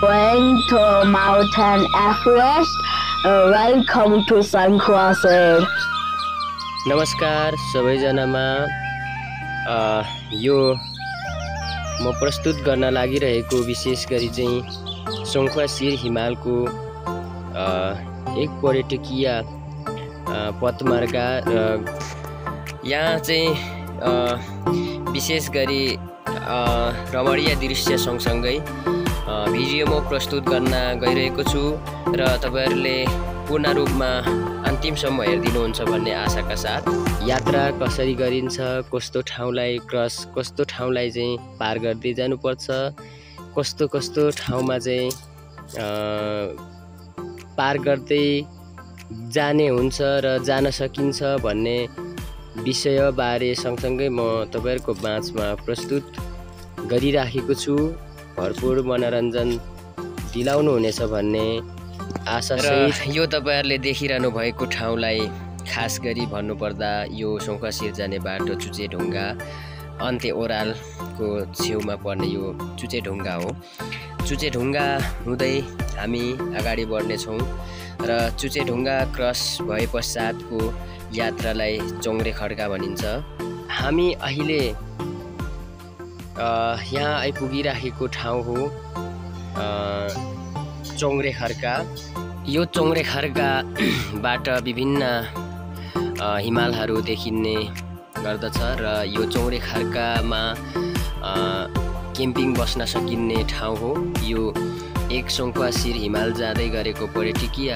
going to Mountain Everest. Welcome to Sankhwasir. नमस्कार सबैजनामा यो म प्रस्तुत गर्न लागिरहेको विशेष गरी चाहिँ सङ्खुवासिर हिमालको एक पर्यटकीय पथमार्ग र यहाँ चाहिँ विशेष गरी रमणीय दृश्य सँगसँगै भिडियो म प्रस्तुत गर्न गइरहेको छु र तपाईहरुले पूर्ण रूपमा अन्तिमसम्म हेरिदिनुहुन्छ भन्ने आशाका साथ यात्रा कसरी गरिन्छ, कस्तो ठाउँलाई चाहिँ पार गर्दै जानुपर्छ, कस्तो ठाउँमा चाहिँ पार गर्दै जाने हुन्छ र जान सकिन्छ भन्ने विषयबारे सँगसँगै म तपाईहरुको माझमा प्रस्तुत गरिराखेको छु। भरपूर मनोरञ्जन दिलाउनु हुनेछ भन्ने आशा सहित यो तपाईहरुले देखिरहनु भएको ठाउँलाई खास गरी भन्नुपर्दा यो सङ्खुवासिर जाने बाटो चुचेढुङ्गा अन्त्य ओरालको छेउमा पर्ने यो चुचेढुङ्गा हो। चुचेढुङ्गा हुँदै हामी अगाडि बढ्नेछौँ र चुचेढुङ्गा क्रस भए पश्चातको यात्रालाई चोङ्रे खड्का भनिन्छ। हामी अहिले यहाँ आइपुगिराखेको ठाउँ हो चोङ्रे खड्का। यो चोङ्रे खड्काबाट विभिन्न हिमालहरू देखिने गर्दछ र यो चोङ्रे खड्कामा क्याम्पिङ बस्न सकिने ठाउँ हो। यो एक सङ्खुवासिर हिमाल जाँदै गरेको पर्यटकीय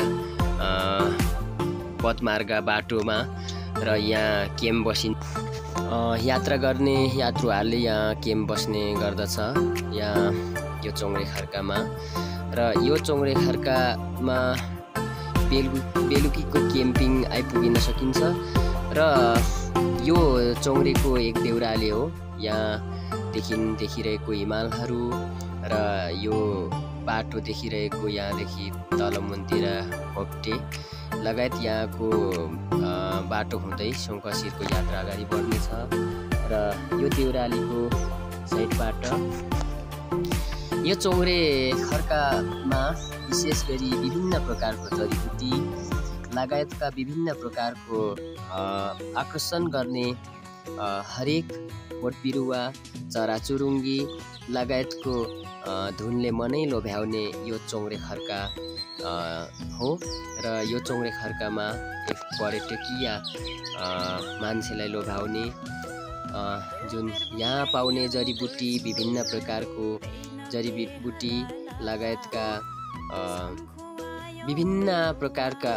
पथमार्ग बाटोमा र यहाँ क्याम्प यात्रा गर्ने यात्रुहरूले यहाँ क्याम्प बस्ने गर्दछ यहाँ यो चोङ्रे खड्कामा। र यो चोङ्रे खड्कामा बेलुकीको क्याम्पिङ आइपुगिन सकिन्छ र यो चोङ्रेको एक देउराली हो। यहाँ देखिरहेको हिमालहरू र यो बाटो देखिरहेको यहाँदेखि तल मुनतिर होप्टे लगायत यहाँको बाटो हुँदै सङ्खुवासिरको यात्रा अगाडि बढ्नेछ र यो देउरालीको साइडबाट यो चोङ्रे खड्कामा विशेष गरी विभिन्न प्रकारको जडीबुटी लगायतका विभिन्न प्रकारको आकर्षण गर्ने हरेक बोटबिरुवा चराचुरुङ्गी लगायतको धुनले मनै लोभ्याउने यो चोङ्रे खड्का हो। र यो चोङ्रे खड्कामा एक पर्यटकीय मान्छेलाई लोभ्याउने जुन यहाँ पाउने जडीबुटी विभिन्न प्रकारको जडीबुटी लगायतका विभिन्न प्रकारका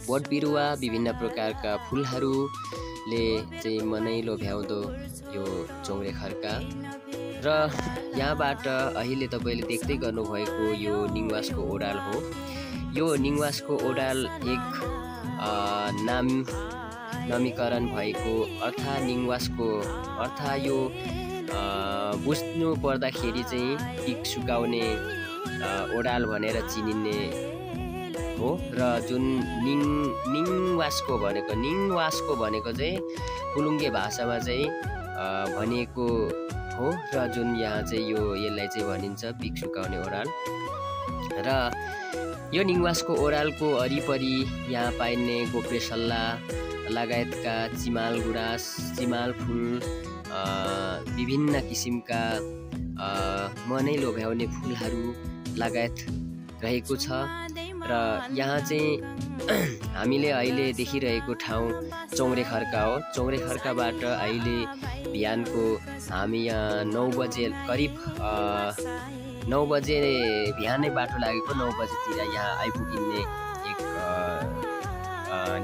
बोटबिरुवा विभिन्न प्रकारका फुलहरूले चाहिँ मनै लोभ्याउँदो यो चोङ्रे खड्का। र यहाँबाट अहिले तपाईले देख्दै गर्नुभएको यो निवासको ओडाल हो। यो निवासको ओडाल एक नामीकरण भएको निवासको अर्थ यो बुझ्नु पर्दाखेरि चाहिँ पिक सुकाउने ओडाल भनेर चिनिने हो। र जुन निङवासको भनेको चाहिँ पुलुङ्गे भाषामा चाहिँ भनिएको हो र जुन यहाँ चाहिँ यसलाई चाहिँ भनिन्छ पिक सुकाउने ओडाल। र यो निवासको ओडालको वरिपरि यहाँ पाइने गोप्रे सल्ला लगायतका चिमाल गुराँस चिमाल फुल विभिन्न किसिमका मनै लोभ्याउने फुलहरू लगायत रहेको छ। र यहाँ चाहिँ हामीले अहिले देखिरहेको ठाउँ चोङ्रे खड्का हो। चोङ्रे खड्काबाट अहिले बिहानको हामी यहाँ 9 बजे करिब 9 बजे बिहानै बाटो लागेको 9 बजेतिर यहाँ आइपुगिने एक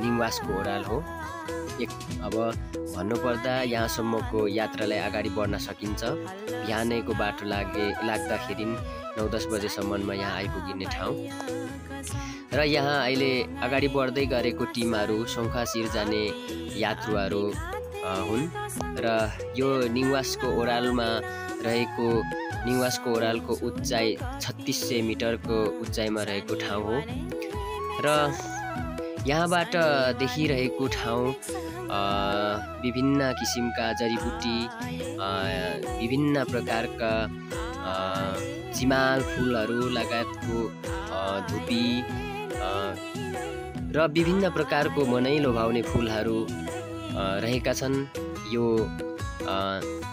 निवासको ओडाल हो। अब भन्नुपर्दा यहाँसम्मको यात्रालाई अगाडि बढ्न सकिन्छ। बिहानैको बाटो लाग्दाखेरि 9-10 बजेसम्ममा यहाँ आइपुगिने ठाउँ। र यहाँ अहिले अगाडि बढ्दै गरेको टिमहरू सङ्खुवासिर जाने यात्रुहरू हुन् र यो निवासको ओडालको उचाइ 3600 मिटरको उचाइमा रहेको ठाउँ हो। र यहाँबाट देखिरहेको ठाउँ विभिन्न किसिमका जडीबुटी विभिन्न प्रकारका चिमाल फुलहरू लगायतको धुपी र विभिन्न प्रकारको मनै लोभाउने फुलहरू रहेका छन्। यो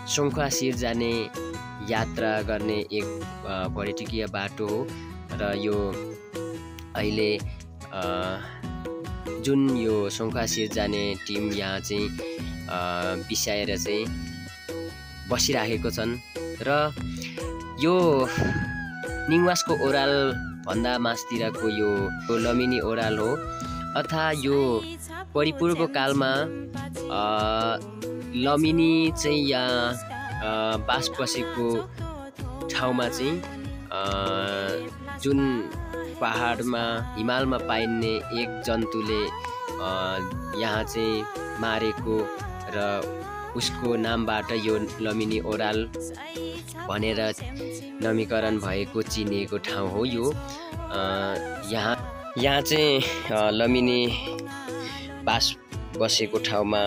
सङ्खुवाशिर जाने यात्रा गर्ने एक पर्यटकीय बाटो हो र यो अहिले जुन यो सङ्खुवाशिर जाने टिम यहाँ चाहिँ बिसाएर चाहिँ बसिराखेको छन् र यो निङवासको ओराल भन्दा मास्तिरको यो लमिनी ओराल हो। अर्थात् यो परिपूर्व कालमा लमिनी चाहिँ यहाँ बास बसेको ठाउँमा चाहिँ जुन पहाडमा हिमालमा पाइने एक जन्तुले यहाँ चाहिँ मारेको र उसको नामबाट यो लमिनी ओराल भनेर नामीकरण भएको चिनिएको ठाउँ हो यो। यहाँ चाहिँ लमिनी बास बसेको ठाउँमा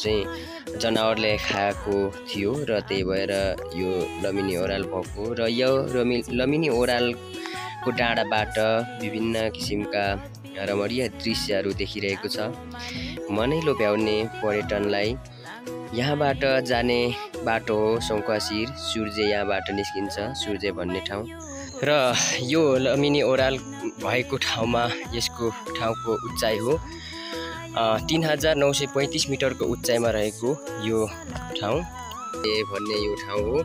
चाहिँ जनावरले खाएको थियो र त्यही भएर यो लमिनी ओराल भएको र यो लमिनी ओरालको डाँडाबाट विभिन्न किसिमका रमणीय दृश्यहरू देखिरहेको छ। मनै लोभ्याउने पर्यटनलाई यहाँबाट जाने बाटो हो सङ्खुवाशिर। सूर्य यहाँबाट निस्किन्छ, सूर्य भन्ने ठाउँ र यो लमिनी ओराल भएको ठाउँमा यसको ठाउँको उचाइ हो 3935 मिटरको उचाइमा रहेको यो ठाउँ भन्ने यो ठाउँ हो।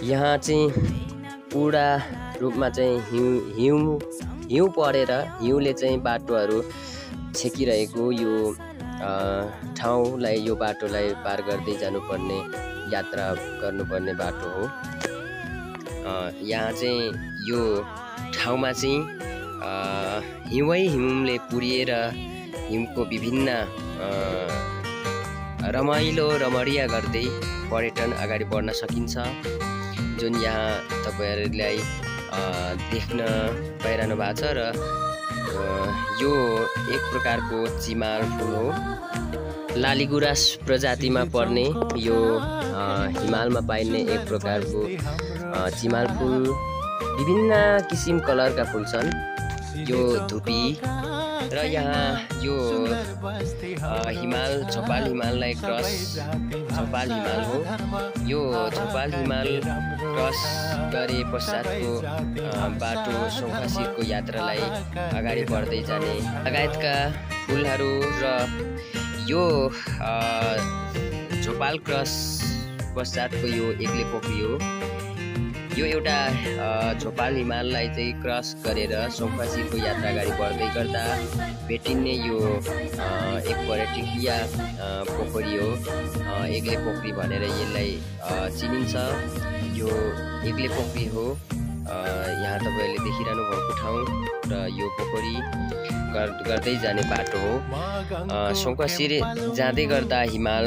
यहाँ चाहिँ पुरा रूपमा चाहिँ हिउँ परेर हिउँले चाहिँ बाटोहरू छेकिरहेको यो ठाउँलाई यो बाटोलाई पार गर्दै जानुपर्ने यात्रा गर्नुपर्ने बाटो हो। यहाँ चाहिँ यो ठाउँमा चाहिँ हिउँले पुरिएर हिउँको विभिन्न रमणीय गर्दै पर्यटन अगाडि बढ्न सकिन्छ। जुन यहाँ तपाईहरुलाई देख्न पाइरहनु भएको छ र यो एक प्रकारको चिमाल फुल हो। लालीगुराँस प्रजातिमा पर्ने यो हिमालमा पाइने एक प्रकारको चिमाल फुल विभिन्न किसिम कलरका फुल छन्। यो धुपी र यहाँ यो हिमाल झोपाल हिमाललाई क्रस झोपाल हिमाल हो। यो झोपाल हिमाल क्रस गरे पश्चातको बाटो सङ्खुवाशिरको यात्रालाई अगाडि बढ्दै जाने लगायतका फुलहरू र यो झोपाल क्रस पश्चातको यो एक्ले पोखरी हो। यो एउटा झोपाल हिमाललाई चाहिँ क्रस गरेर सङ्खुवाशिरको यात्रा अगाडि बढ्दै गर्दा भेटिने यो एक पर्यटकीय पोखरी हो। एक्ले पोखरी भनेर यसलाई चिनिन्छ। यो एक्ले पोखरी हो। यहाँ तपाईहरुले देखिरहनु भएको ठाउँ र यो पोखरी गर्दै जाने बाटो हो। सङ्खुवाशिर जाँदै गर्दा हिमाल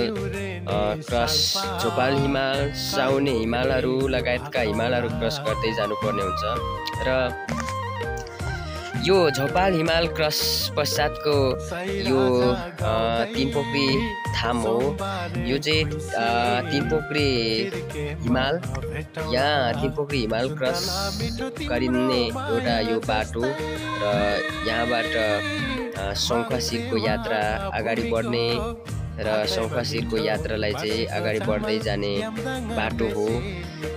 क्रस झोपाल हिमाल साउने हिमालहरू लगायतका हिमालहरू क्रस गर्दै जानुपर्ने हुन्छ र यो झोपाल हिमाल क्रस पश्चातको यो तीनपोखरी धाम हो। यो चाहिँ तीनपोखरी हिमाल यहाँ तीनपोखरी हिमाल क्रस गरिने एउटा यो बाटो र यहाँबाट सङ्खुवाशिरको यात्रा अगाडि बढ्ने र सङ्खुवाशिरको यात्रालाई चाहिँ अगाडि बढ्दै जाने बाटो हो।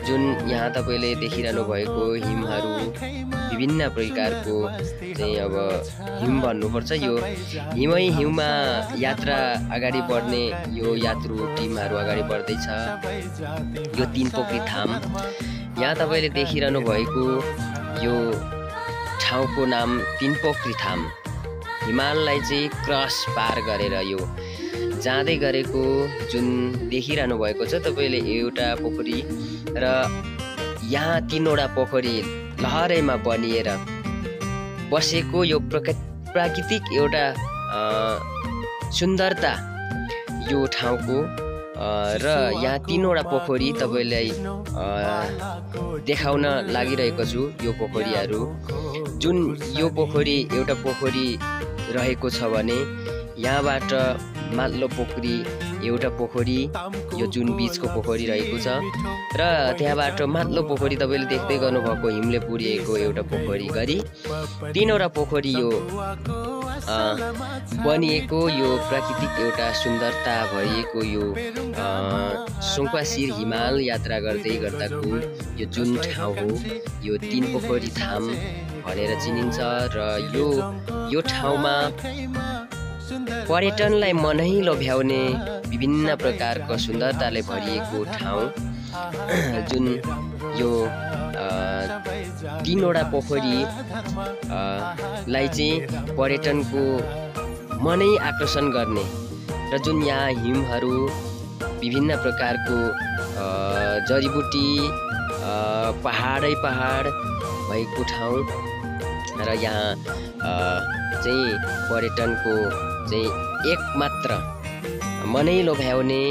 जुन यहाँ तपाईले देखिरहनु भएको हिमहरू विभिन्न प्रकारको चाहिँ अब हिम भन्नुपर्छ। यो हिउँमा यात्रा अगाडि बढ्ने यो यात्रु टिमहरू अगाडि बढ्दैछ। यो तीनपोखरी धाम यहाँ तपाईले देखिरहनु भएको यो ठाउँको नाम तीनपोखरी धाम। हिमाललाई चाहिँ क्रस पार गरेर यो जाँदै गरेको जुन देखिरहनु भएको छ तपाईले एउटा पोखरी र यहाँ तीनवटा पोखरी लहरैमा बनिएर बसेको यो प्राकृतिक एउटा सुन्दरता यो ठाउँको र यहाँ तीनवटा पोखरी तपाईलाई देखाउन लागिरहेको छु। यो पोखरीहरू जुन यो पोखरी एउटा पोखरी रहेको छ भने यहाँबाट माथिल्लो पोखरी एउटा पोखरी, यो जुन बीचको पोखरी रहेको छ र त्यहाँबाट माथिल्लो पोखरी तपाईँले देख्दै गर्नुभएको हिमले पुरिएको एउटा पोखरी गरी 3वटा पोखरी यो बनिएको यो प्राकृतिक एउटा सुन्दरता भरिएको यो सुनखुवासिर हिमाल यात्रा गर्दै गर्दाको यो जुन ठाउँ हो यो 3 पोखरी धाम भनेर चिनिन्छ र यो ठाउँमा पर्यटनलाई मनै लोभ्याउने विभिन्न प्रकारको सुन्दरताले भरिएको ठाउँ जुन यो 3वटा पोखरी लाई चाहिँ पर्यटनको मनै आकर्षण गर्ने र जुन यहाँ हिमहरू विभिन्न प्रकारको जडीबुटी पहाडै पहाड भएको ठाउँ र यहाँ चाहिँ पर्यटनको चाहिँ एकमात्र मनै लोभ्याउने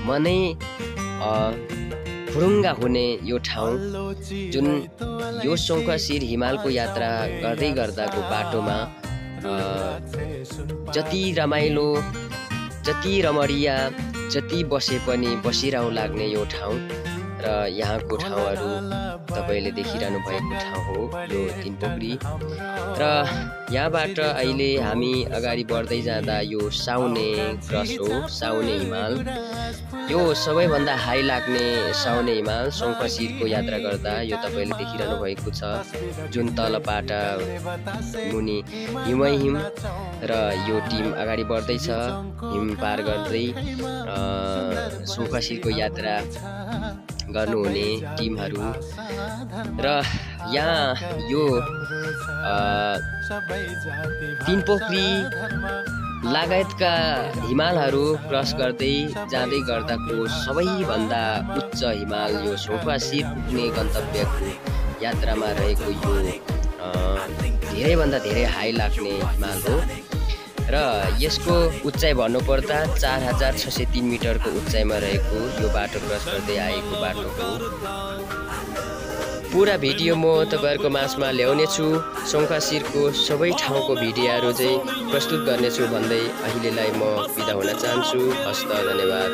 मनै फुरुङ्गा हुने यो ठाउँ जुन यो सुनखुवासिर हिमालको यात्रा गर्दै गर्दाको बाटोमा जति रमाइलो जति रमणीय जति बसे पनि बसिरहँ लाग्ने यो ठाउँ र यहाँको ठाउँहरू तपाईले देखिरहनु भएको ठाउँ हो यो 3 पोखरी र यहाँबाट अहिले हामी अगाडि बढ्दै जाँदा यो साउने क्रस हो साउने हिमाल यो सबैभन्दा हाई लाग्ने साउने हिमाल सुनखुवासिरको यात्रा गर्दा यो तपाईले देखिरहनु भएको छ जुन तलबाट मुनि हिमै हिम र यो टिम अगाडि बढ्दैछ हिम पार गर्दै सुनखुवासिरको यात्रा गर्नुहुने टिमहरू र यहाँ यो 3 पोखरी लगायतका हिमालहरू क्रस गर्दै जाँदै गर्दाको सबैभन्दा उच्च हिमाल यो सुनखुवासिर पुग्ने गन्तव्यको यात्रामा रहेको यो धेरैभन्दा धेरै हाई लाग्ने हिमाल हो र यसको उचाइ भन्नुपर्दा 4603 मिटरको उचाइमा रहेको यो बाटो क्रस गर्दै आएको बाटो हो। पुरा भिडियो म तपाईहरुको माझमा ल्याउने छु सुनखुवासिरको सबै ठाउँको भिडियोहरू चाहिँ प्रस्तुत गर्नेछु भन्दै अहिलेलाई म बिदा हुन चाहन्छु। हस्त धन्यवाद।